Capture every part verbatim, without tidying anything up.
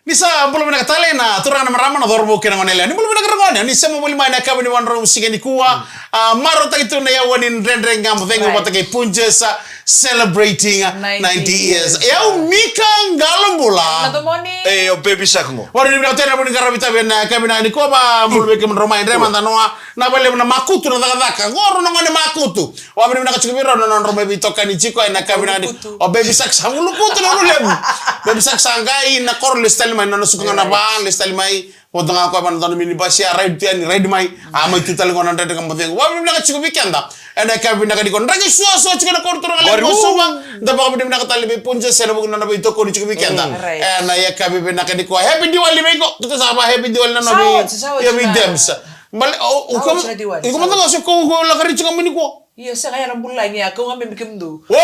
Ni sa bula vinaka tale na turaga na marama na cauravou kei na goneyalewa. Ni bula vinaka ragone, ni sema voli mai na yakavi ni vakarua ni siga nikua. A, marautaki tu na yaua ni Dredre Ga Mo Cegu vata kei Punjas, celebrating ninety years. E au Mika Qalobula. Na tomoni. E, o Baby Shark qo. Vakarau ni vinaka tale na vuni qaravi tavi ena yakavi vinaka nikua, va bula vei kemudrau mai, dre mada noa, na valevu na makutu na cakacaka. Qo rau na gone makutu. Au vakavinavinaka tiko vei rau na nodrau mai veitokani tiko ena yakavi vinaka ni. O Baby Shark sa vulukutu na ulu levu. Baby Shark sa qai na koro, lesu tale mai na nona suka ga na va, lesu tale mai. Vota ga o koya va na dua na minibus, a ride tu yani, ride mai. A mai tu tale qo na Dredre Ga Mo Cegu. Au vakavinavinaka tiko vei keda ena yakavi vinaka nikua. Draki suasua tiko na koro, turaga levu, suva. Da vakavinavinaka tale vei Punjas ena vuku ni nona veitokoni tiko vei keda ena yakavi vinaka nikua. Happy Diwali vei iko. Keitou sa va Happy Diwali na noda vei Dems. Bale, o, o, iko mada ga se ko, ko lakari tiko mai nikua. Io, sega, ya na bulagi ya, kau ga me kemudou. O,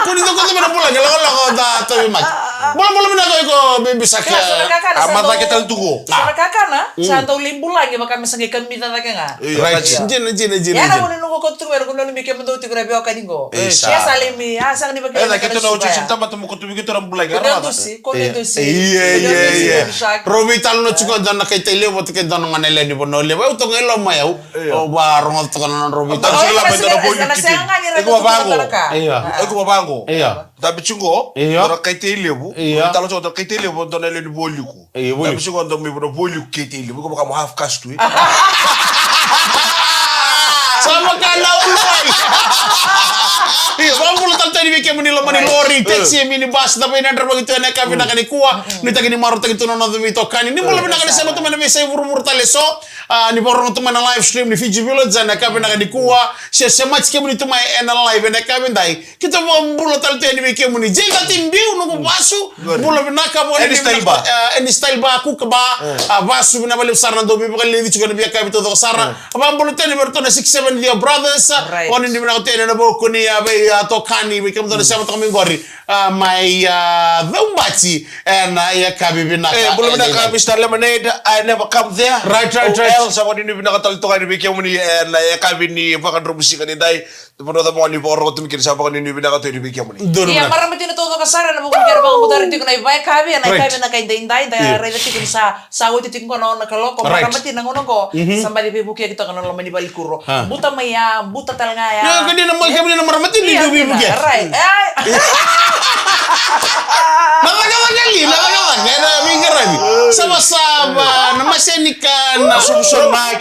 ko ni toko toko na bulagi, lakolako da tauvimate. Bula, bula vinaka iko Baby Shark. A, sa na kakana, a, sa na kakana, sa dau lai bulagi vaka me sa qai kamica cake ga. Right. Dina, dina, dina. Ya na vuni noqu ko tu mai, ko nonu me kemudou tiko na veiwekani qo. Ya sa lai mi, a, sa ni vaka. E, na keitou na otioti tamata mo ko tu vei keitou na bulagi. Ko ni dusi, ko ni dusi. Ia, ia, ia. Rau veitalanoa tiko e dua na kai Tailevu vata kei dua na goneyalewa ni Vanua Levu. Au toka e loma, au Io. Au varogoca toka na nodrau veitalanoa. Io, io, io, io. Io. Tabi tiko qo, io. Dua na kai Tailevu. Io. Talo tiko dua na kai Tailevu, dua na lewe ni Vualiku. Io, Vualiku. Tabi tiko dua mai Vualiku kei Tailevu. Iko vaka mo half caste tu, e? Sa vaka na ulai. Io, sa bula tale tu yani vei kemuni loma ni lori, taxi, minibus, na vei na dra vaki tu ena yakavi vinaka nikua. Nuitaki ni marautaki tu na noda veitokani. Ni bula vinaka ni sema tu mai na veiyasai vuravura tale eso. A, ni vakarorogo tu mai na live stream ni Fiji Village ena yakavi vinaka nikua, se semati kemuni tu mai ena live ena yakavi edai. Keitou vakabula tale tu yani vei kemuni. Jay Gati Biu, noqu vasu. Bula vinaka vua ni Style Bar. A, ena Style Bar, Kuka Bar. A, vasu vinaka vakalevu sara na dau veivakaleci tiko ena veiyakavi taucoko sara. A, vakabula tu yani vei iratou na six seven Theo Brothers. Right. Oni ni vinaka tu yani ena vuku ni, a, vei, a, tokani, vei kemudou na sema toka mai qori. A, mai, a, Caubati, ena yakavi vinaka. E, bula vinaka, Mister Lemonade, I never come there. Right, right, right. O L, sa vakanuinui vinaka tale toka yani vei kemuni, ena yakavi ni vakadromu siga nidai. Vanua cava ga ni vakarorogo tu mai kina, sa vakanuinui vinaka tu yani vei kemuni. Donu vinaka. Ia, marama tina taucoko sara, ena vuku ni kena vakabutari tiko na ivakayakavi, ena yakavi vinaka edaidai, da raica tiko ni sa Sa oti tiko qo na ono na kaloko, marama tina na gauna qo, sa baci veivukiyaki toka na loma ni valenikuro. Buta mai ya, buta tale ga ya. Io, kemuni na marama tina ni dau veivukiyaki. Right. Na cakacaka li, na cakacaka, ena veiqaravi. Savasava, na masenika, na suvusuvu, na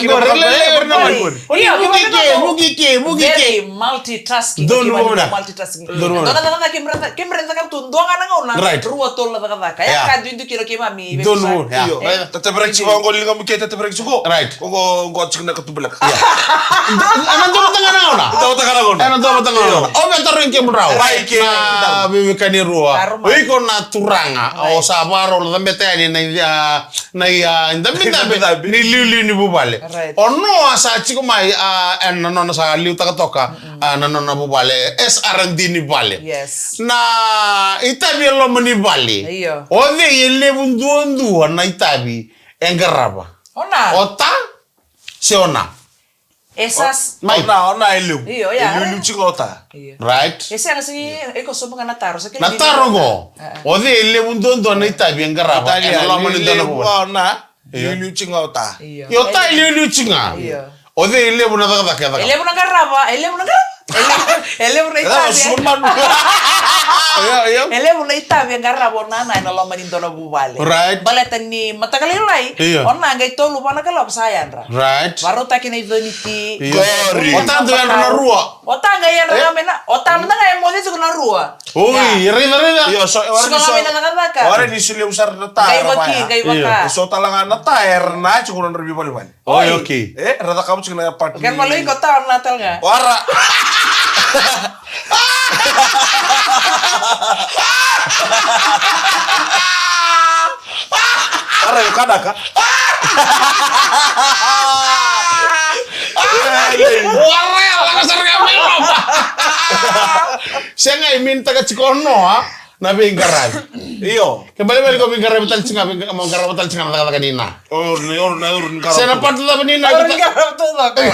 vuki ke, vuki ke, vuki ke. Very multitasking. Donu vinaka. Multitasking. Donu vinaka. Dua na cakacaka, kemuni na cakacaka tu, dua ga na gauna, rua, tolu na cakacaka. Ya ka duidui kina o keimami. Donu vinaka. Io. Tataviraki tiko qo, ligamu ke tataviraki tiko. Right. Qo, qo tiko na katubulaka. Ena dua vata ga na gauna. Dua vata ga na gauna. Ena dua vata ga na gauna. Au via tarogi kemudrau. Bai ke. Na veiwekani rua. O iko na turaga. O sa vakarau cabeta yani na, a, na, a, idabedabe ni liuliu ni vuvale. Right. O Noa sa tiko mai, a, ena nona sa liutaka toka, a, na nona vuvale, S R D ni vale. Yes. Na itavi e loma ni vale. Io. O cei e levu duadua na itavi e qarava? O Na. O Ta se o Na? E sa s- Mai. O Na, o Na e levu. Io, ya. E liuliu tiko ga o Ta. Io. Right. E sega, sega ni, e ko sobu ga na taro, sa kena. Na taro qo. O cei e levu duadua na itavi e qarava ena loma ni dua na vuvale? O Na, liuliu tiko ga o Ta. Io. Io, o Ta e liuliu tiko ga. Io. O cei e levu na cakacaka e cakava? E levu na qarava, e levu na qarava. E levu, e levu na itavi. Io, io. E levu na itavi e qarava o Na ena loma ni dua na vuvale. Right. Baleta ni mataka lailai, io, o Na qai tolu vua na kaloko sa yadra. Right. Vakarautaki na iconiti. Io. Qori. O Ta dau yadra na rua. O Ta qai yadra ga mai na, o Ta mada ga e moce tiko na rua. Oi, raica, raica. Io, so, e wara ni so, e wara ni so levu sara na Ta. Qai vaki, qai vaka. Io. So tale ga na Ta era na tiko na nodra veivalevale. Oi, okay. E, ra cakava tiko na part ni. Kena ibalebale o Ta o Na tale ga. Wara. Ara, io, kanaka. Wara, io, lako sara ga mai loma. Sega, e mean-taka tiko o Noa na veiqaravi. Io. Kena ibalebale ko veiqaravi tale tiko ga, veiqa-, mo qarava tale tiko ga na cakacaka ni Na. O, ni, o, na, o, ni qarava. Se na part cava ni Na. O, ni qarava tale ga.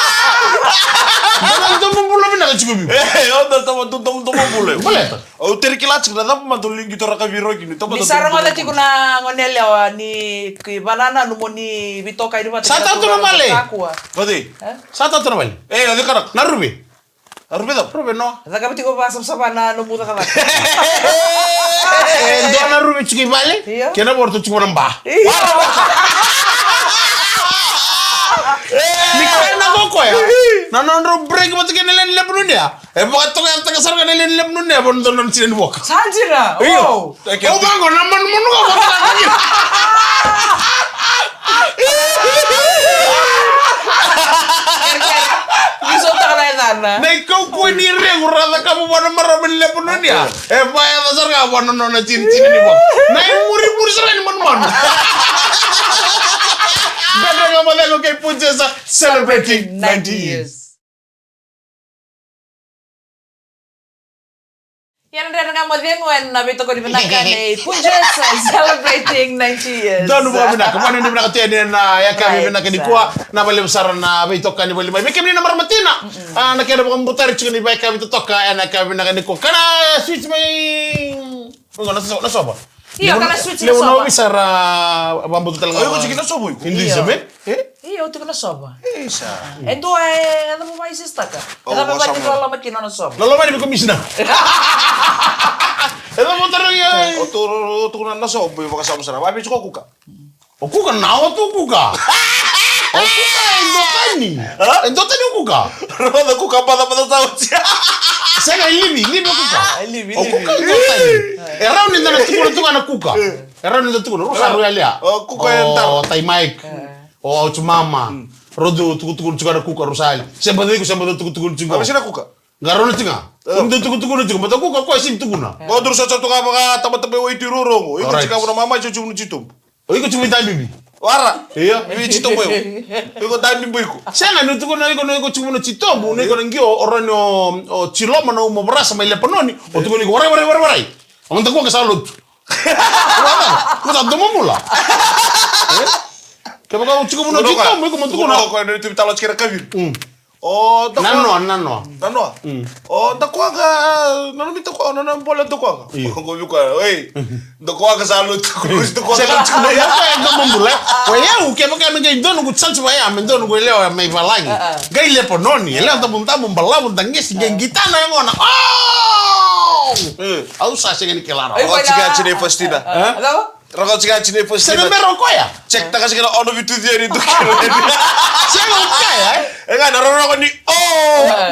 Dou na domobula vinaka tiko vei. E, o dou tama dou domobula. Baleta. Au teri kila tiko na cava mada o ligi toraka vei Roki ni tama. Ni sa rogoca tiko na gone yalewa ni ki vanana numo ni vitoka ini vata. Sa tau tu na vale. Kakua. Vati. E? Sa tau tu na vale. E, o de kana. Na ruve. Ruve cava? Ruve no. Cakava tiko vakasavasava na nomu cakacaka. E dua na ruve tiko i vale. Io. Kena voro tu tiko na ba. Io. Ni kaya na kokoya. Na nodrau break vata kei na lewe ni Lebanon ya. E vakatoka ya taka sara ka na lewe ni Lebanon ya. Vata na nona tina ni voka. Sa dina. Io. Wow. Thank you. Au vaqo na manumanu ga vata na kina. Ni sotaka na yacana. Na ikaukau ni regu ra cakava vua na marama ni Lebanon ya. E vakayaca sara ga vua na nona tinitini ni voka. Na imurimuri sara ni manumanu. Dredre Ga Mo Cegu kei Punjas celebrating ninety years. Ia na Dredre Ga Mo Cegu ena veitokoni vinaka nei Punjas celebrating ninety years. Donu vakavinaka, vakanuinui vinaka tu yani ena yakavi vinaka nikua. Right. Na vakalevu sara na veitokani voli mai vei kemuni na marama tina. Ah, na kena vakabutari tiko ni veiyakavi totoka ena yakavi vinaka nikua. Kana switch mai. Oqo na so-, na sova. Io, kana switch na sova. Levu na ovisa ra vakabauta tale ga. O iko tiko na sova iko? Hinduism, io. Eh? Io, au tiko na sova. Isa. E dua e cava mai sistaka. E cava mai ni loloma kina na sova. Loloma ni vei komisina. E cava tara ia. O tu, o tu na, na sova, vakasamu sara. Vavei tiko kuka. O kuka na o tu kuka. O kuka e dua tani. Ha? E dua tani o kuka. Rogoca kuka batabata sa oti. Sega, e livi, livi o kuka. Ah, e livi, o livi. Kuka e dua tani. E rawa ni da na tukuna tu ga na kuka. E rawa ni da tukuna. Rosa ro ya lea. O kuka e dara. O tai Mike. O auti mama. Ro tu tukutuku tiko na kuka Rosali. Seba tiko, seba tu tukutuku tiko. Ave sina kuka. Ga rona tiko ga. Ni da tukutuku tiko. Mata kuka ko e sini tukuna. Ko duru sa sa tu ga vaka tamata pe wai tu rorogo. Iko tiko ga vuna mama, iko tiko vuna titobu. O iko tiko vei tabibi. Wara. Ia. Vei titobu iko. Iko tabibi iko. Sega ni tukuna iko, na iko tiko vuna titobu, na iko na qio, o roni o, o tiloma na uma varasa mai Lepanoni. O tukuna iko warai, warai, warai, warai. O mata kuka sa lotu. Ko sa domo mula. Eh? Kevaka o tiko vuna titobu, iko mo tukuna. Ko na tu vitalo tiko na kaviri. Mm. O dakuaga. Nanoa, nanoa. Nanoa. Mm. O dakuaga, nanomi dakuaga, nanomi bole dakuaga. Io. Ko viko, oi. Dakuaga sa lotu, dakuaga. Sega, sa lotu. Dakuaga e domo mula. O yau, kevaka me qai donu ku chance vaya, me donu ku yalewa mai valagi. Ah, ah. Qai Lepanoni, yalewa damudamu, balavu, daqisi, qai qitana yaqona. Oh! Eh. Au sa sega ni kila rawa. Oi, ko na. Oti ka tine fastina. Ah, ah. Cava? Roko tiko ga tiko na iPhone sixteen. Sega bera o koya. Check taka tiko na ono vitu ciani tu kilo. Sega o koya, eh? E ga na roroko ni o.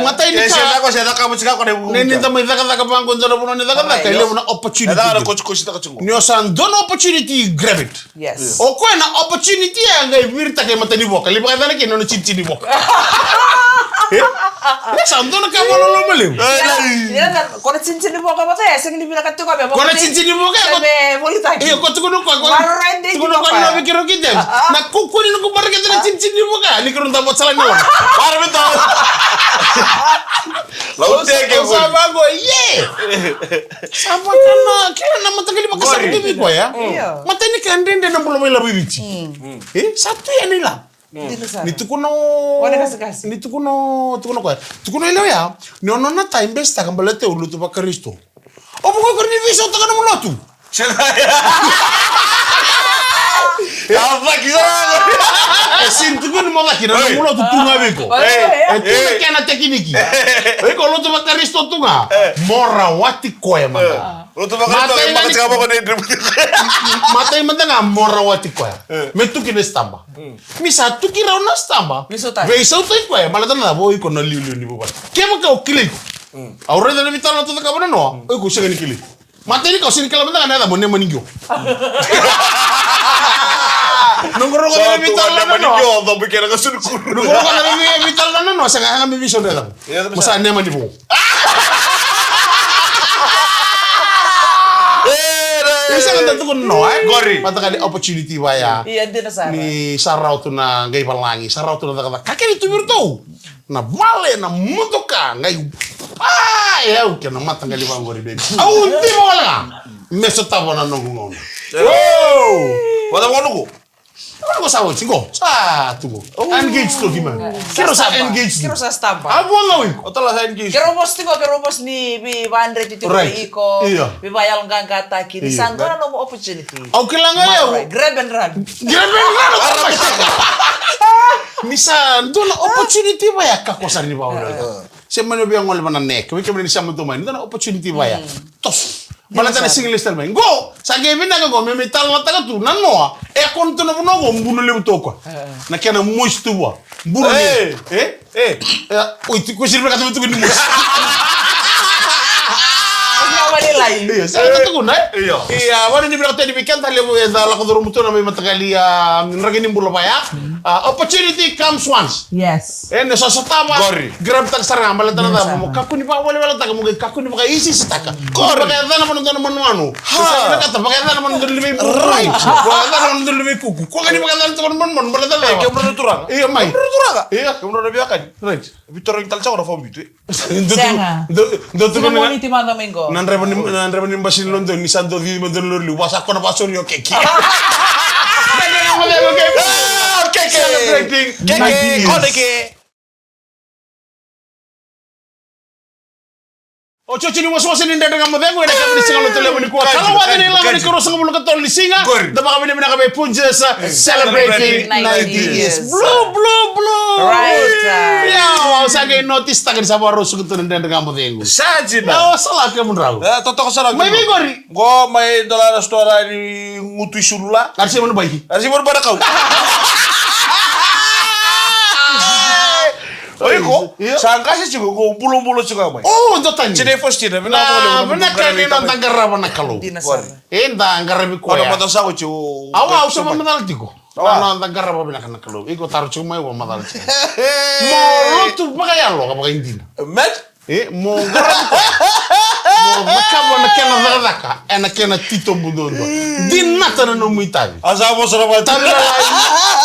Matai ni ka. Sega ko sega ka mo tiko ko na ivuku. Ni da mai cakacaka vaqo dua na vanua ni cakacaka, e levu na opportunity. E da na kosikosi taka tiko. Ni o sa dua na opportunity, grab it. Yes. O koya na opportunity e qai viritaka e mata ni voka. Li vakaicana kina nona tinitini ni voka. Eh? Ni sa dua na ka vakaloloma levu. Ai, ai. Ia, ia, ko na tinitini ni voka vata ya, sega ni vinaka tiko me voka. Ko na tinitini ni voka ya, ko me volitaki. Io, ko tukuna ko, ko. Maroroi dei tukuna ko na vei keirau kei James. Ah, ah. Na kukuni na kubarikete na tinitini ni voka ya, ni keirau da voca sala ni loma. Para vita. Lau teke. Sa vaqo, ie. Sa vaka na, kila na mataqali vakasamataki koya. Io. Matai ni ka dredre na bula mai lavo i Viti. Mm. Eh, sa tu yani la. Dina sara. Ni tukuna o, ni tukuna o, tukuna o koya. Tukuna o yalewa ya, ni o nona tai besitaka baleta o lotu vaKarisito. O vukoi ko ni veisautaka nomu lotu. A vaki sara. E sini tukuni mo caki na nomu lotu tu ga vei iko. E tu na kena tekiniki. O iko lotu vaKarisito tu ga. Mo rawati koya mada. Lotu vaKarisito, matai ga ni, matai mada ga mo rawati koya. Me tuki na sitaba. Ni sa tuki rawa na sitaba. Veisautaki. Veisautaki koya, baleta na cava, o iko na liuliu ni vuvale. Kevaka o kilai iko. Au raica na veitalanoa tou cakava na noa, o iko sega ni kilai. Matai ni ka o sega ni kila mada ga na yacamu, o Nemani Qio. Noqu rogoca na veitalanoa. Noqu rogoca na veitalanoa, sega ga me veisau na yacamu. Mo sa Nemani Vou. E sega ni da tukuna noa, e? Qori. Mataqali opportunity vaya. Ia, dina sara. Ni sa rawa tu na qai valagi, sa rawa tu na cakacaka. Ka kena tu vei iratou. Na vale, na motoka, qai. A, e au kei na mataqali vaqori, baby. Au diva wale ga. Me sotava na noqu gauna. Wow. Vata vaqo noqu. Ko sa oti qo. Sa tu qo. Engage toka mai. Keirau sa engage. Keirau sa sitaba. A vua ga o iko. O tala sa engage. Keirau vosa tiko, keirau vosa ni veivakadreti tiko iko. Veivakayaloqaqataki. Ni sa dua na nomu opportunity. Au kila ga o yau. Grab and run. Grab and run. Ni sa dua na opportunity vaya, kakua sara ni vakaulala. E mani via gole vana nek. Vei kemuni ni sa matua mai. Dua na opportunity vaya. Toso. Baleta na single lifestyle mai. Qo, sa qai vinaka qo, me mai talanoataka tu na noa. E kona tu na vanua qo, buno levu toka. Na kena moist tu vua. Buno levu. E? E? Oi, ti ko sirve ka tu tu ni moist. Ia, sa ka tu na, e? Ia, vani ni vinaka tu ni weekend, levu e da lako doro mutu na mai mataqali, a, draki ni bula vaya. A, opportunity comes once. Yes. E, ni sa sotava. Qori. Grab taka sara ga, baleta na cava, mo kakua ni vakaweleweletaka, mo qai kakua ni vakaisiisitaka. Qori. Vakayacana mo na dua na manumanu. Ha. Sa vinakata, vakayacana mo na dua na luvei bulu. Right. Vakayacana mo na dua na luvei kuku. Ko qai ni vakayacana tiko na manumanu, baleta na cava. E, kemudrou na turaga. Io, mai. Kemudrou na turaga. Io. Kemudrou na veiwekani. Right. Vitu rau ni tale sako na fomu vitu, e. Sega. Dou, dou tukuna. Sega. Moniti mada mai qo. Na dreva ni, na dreva ni basi ni Lodoni, ni sa dou cici mai dou na lori liu, vasa kona vasori o keke. Ah, keke. Celebrating ninety years. Keke, kone ke. Otioti ni wasewase ni Dredre Ga Mo Cegu, ena yakavi ni siga Lotulevu nikua. Kalou waca ni lava ni karuasagavulu ka tolu ni siga. Da vakavinavinaka vei Punjas, celebrating ninety years. Blue, blue, blue. Right. Ia, au sa qai notice taka ni sa vakarau suka tu na Dredre Ga Mo Cegu. Sa dina. Ia, au sa lako kemudrau. E, totoka sara. Mai vei qori? Qo mai dola na stora ni gutu i sulu la. Arsi manu baiki. Arsi manu bara kau. O iko, sa qase tiko, ko bulobulo tiko mai. O, dua tani. Tini Faustina, vinaka vakalevu. Vinaka ni noda qarava na Kalou. Dina sara. E da qaravi koya. Ona mada sa oti o. Awa, au sa mamacala tiko. Awa. Na noda qarava vinaka na Kalou. Iko taro tiko mai, au mamacala tiko. Mo lotu vakayalo ka vakaidina. Amen. E, mo qaravi koya. Mo cakava na kena cakacaka ena kena titobu duadua. Dinata na nomu itavi. A sa vosa na vakaitavi. Itavi lalai.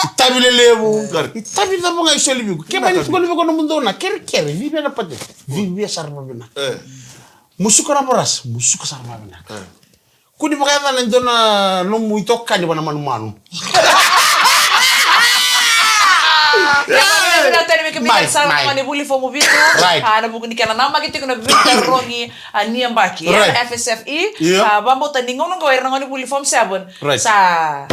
Itavi lelevu. Itavi cava ga e soli vei iko. Kevaka ni tukuna vei iko na nomudou na kerekere, vivia na pate. Vivia sara vakavinaka. E. Mo suka na vorasa, mo suka sara vakavinaka. E. Kua ni vakayacana e dua na nomu itokani vua na manumanu. Vinaka tale vei kemuni na sara na gone vuli fomu vitu. Right. A, na vuku ni kena namaki tiko na veitarogi, a, ni yabaki. Right. Ena F S F E, yeah, a, vakabauta ni gauna qo era na gone vuli form seven. Right. Sa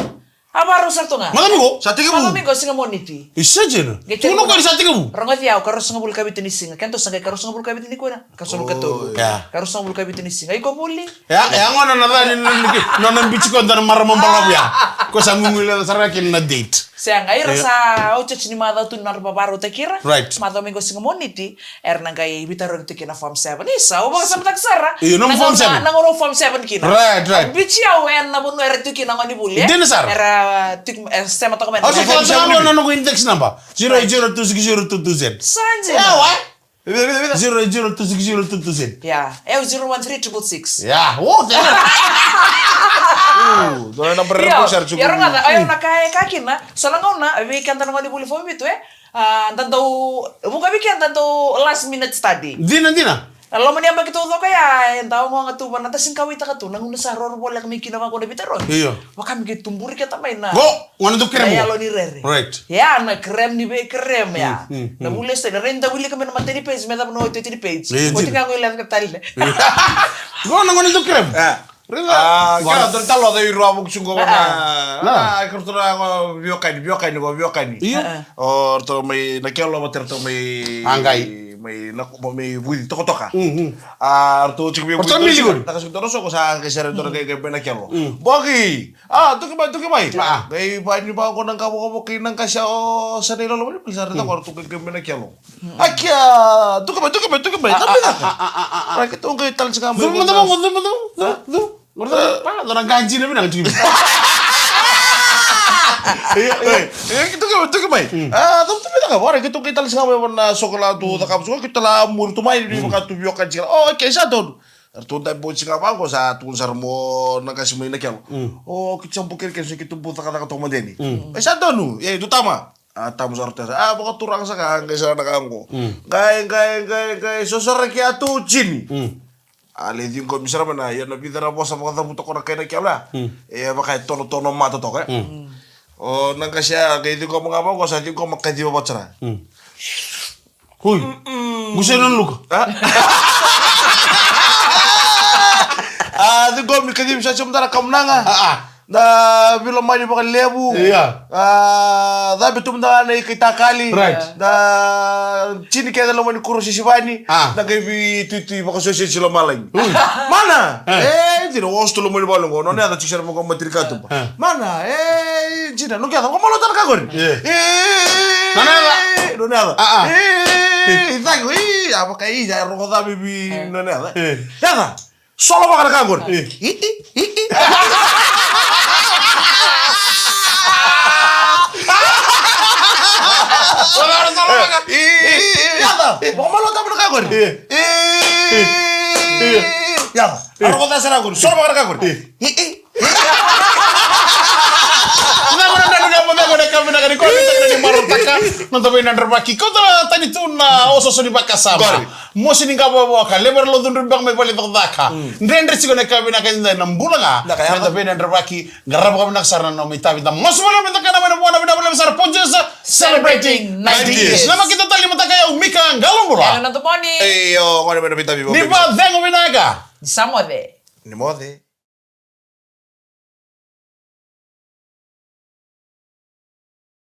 A, vakarau sara tu ga. Macawa qo sa tekivu. Macawa qo siga Moniti. Isa jena. Tukuna o koya ni sa tekivu. Rogoci au, karuasagavulu ka vitu ni siga. Kena tou sa qai karuasagavulu ka vitu ni kua. Karuasagavulu ka tolu. Karuasagavulu ka vitu ni siga. Iko vuli. Ia, ia gona na cani na, na, na, na bici ko dua na marama balavu ya. Ko sa guguileca sara kina na date. Sega, ira sa oti oti ni macawa tu ni nodra vakarautaki ira. Right. Macawa mai qo siga Moniti. Era na qai veitarogi tu kina form seven. Isa, au vakasamataka sara. Io, nomu form seven. Na gauna au form seven kina. Right, right. Bici au ena vanua era tu kina na gone vuli, e? Dina sara. Era tu, e, sema toka mai. Au sa kila sara na noqu index number. Zero eight zero two six zero two two Z. Sa dina. Ewa. Zero eight zero two six zero two two Z. Ia. E, zero one three triple six. Ia. O, tena. Io, io, na ka e ka kina. So na gauna, vei keda na gone vuli form vitu, e? A, da dau, vuqa vei keda dau last minute study. Dina, dina. Na loma ni yabaki taucoko ya, e dau gauna tu vua na da sega ni kauwaitaka tu, na gauna sa roro voleka mai kina vaqo na veitarogi. Io. Vaka me qai tuburi keda mai na. Qo, gauna dau krem. Na yalo ni rere. Right. Ya, na krem ni veikrem ya. Mm, mm, mm. Na vuli e so, na rairai da wilika mai na matai ni page, me cava na iotioti ni page. Io, dina. Oti ga qo i leca ka tale. Io. Qo na gauna dau krem. E. Raica. A, kena dua na talo ca i rua vuku tiko qo na. A, keratou na veiwekani, veiwekani, veiwekani. Io. O ratou mai Nakelo vata ratou mai. A, qai. Mai na, mai Vuci tokatoka. Mhm. A, ratou tiko vei Vuci. Ratou mai Vuci. Taka tiko dua na soqo sa qai sere dua na qai qai mai Nakelo. Mm. Bogi. A, tuki mai, tuki mai. A. Qai vani vaqo na qavokavoki na qase o sa na iloloma ni pili sa raica ko ratou qai qai mai Nakelo. Akia, tuki mai, tuki mai, tuki mai. Cava vinaka? Ra keitou qai tale tiko mai. Cuma, cuma, cuma, cuma, cuma. Dua na gaji na vinaka tiko. Tuki mai, tuki mai. A, cuma, cuma, vinaka. Ra keitou qai tale tiko mai na sokola tu, cakava sokola, keitou la muri tu mai, ni vaka tu veiwekani tiko. O, okay, sa donu. Ratou dabe oti ga vaqo sa tukuna sara mo na qase mai Nakelo. O, keitou sa bau kerekere, sa keitou bau cakacaka toka madeni. E, sa donu. E, tu tama. A, tamu sara tu, a, vakaturaga saka, a, qai sara na ka qo. Mm. Qai, qai, qai, qai, so sara ki a tu jini. Mm. A, lai ciqomi sara mai na, ia na vica na vosa vakacavuta ko na kai Nakelo ya. Mm. E, vaka e tonotono mata toka, e. Mm. O, na qase ya, qai ciqoma ga vaqo, sa ciqoma kaciva vata sara. Mm. Hui. Mm-mm. Qusei na luka. A? A, ciqomi kaciva sa ciqoma tara kamunaga. A, a. Da veilomani vakalevu. Ia. A, cabe tu mada ga na ika i takali. Right. Da tini kece lomani kuro sisivani. A. Da qai veituitui vakasosesi lomalagi. Ui. Mana. E. E, dina, oso tu lomani vale qo. Nona yaca tiko sara vaqo, matirikatuba. E. Mana, e, dina, nona yaca, vakamalota na ka qori. Ia. E. Nona yaca. Nona yaca. A, a. E, e, cake, e, a vaka, e, a rogo ca vei, vei, nona yaca. E. Yaca. Solo vaka na ka qori. E. I, i, i, i. Solo vaka, solo vaka. E, e, e, yaca. Vakamalota na ka qori. E. E. E. Yaca. A rogo ca sara qori. Solo vaka na ka qori. E. I, i. Vinaka, vinaka, vinaka, vinaka, vinaka, ni kona ni marautaka. Noda veina drevaki. Kauta tani tu na osooso ni vakasama. Qori. Mosi ni qavokavoka, levu era lo cudru beka mai vale ni cakacaka. Mm. Dredre tiko na ka vinaka, eda na bula ga. Vinaka, yaca. Noda veina drevaki, qarava ka vinaka sara na nomu itavi. Da masu vale me caka na mai na vua na vinaka vale sara, Pontius, celebrating ninety years. Ninety years. Na makita tali mataka, o yau Mika Qalobula. Ena noda moni. Ei, o, gone mai na vitavi. Ni vacegu vinaka. Ni sa moce. Ni moce.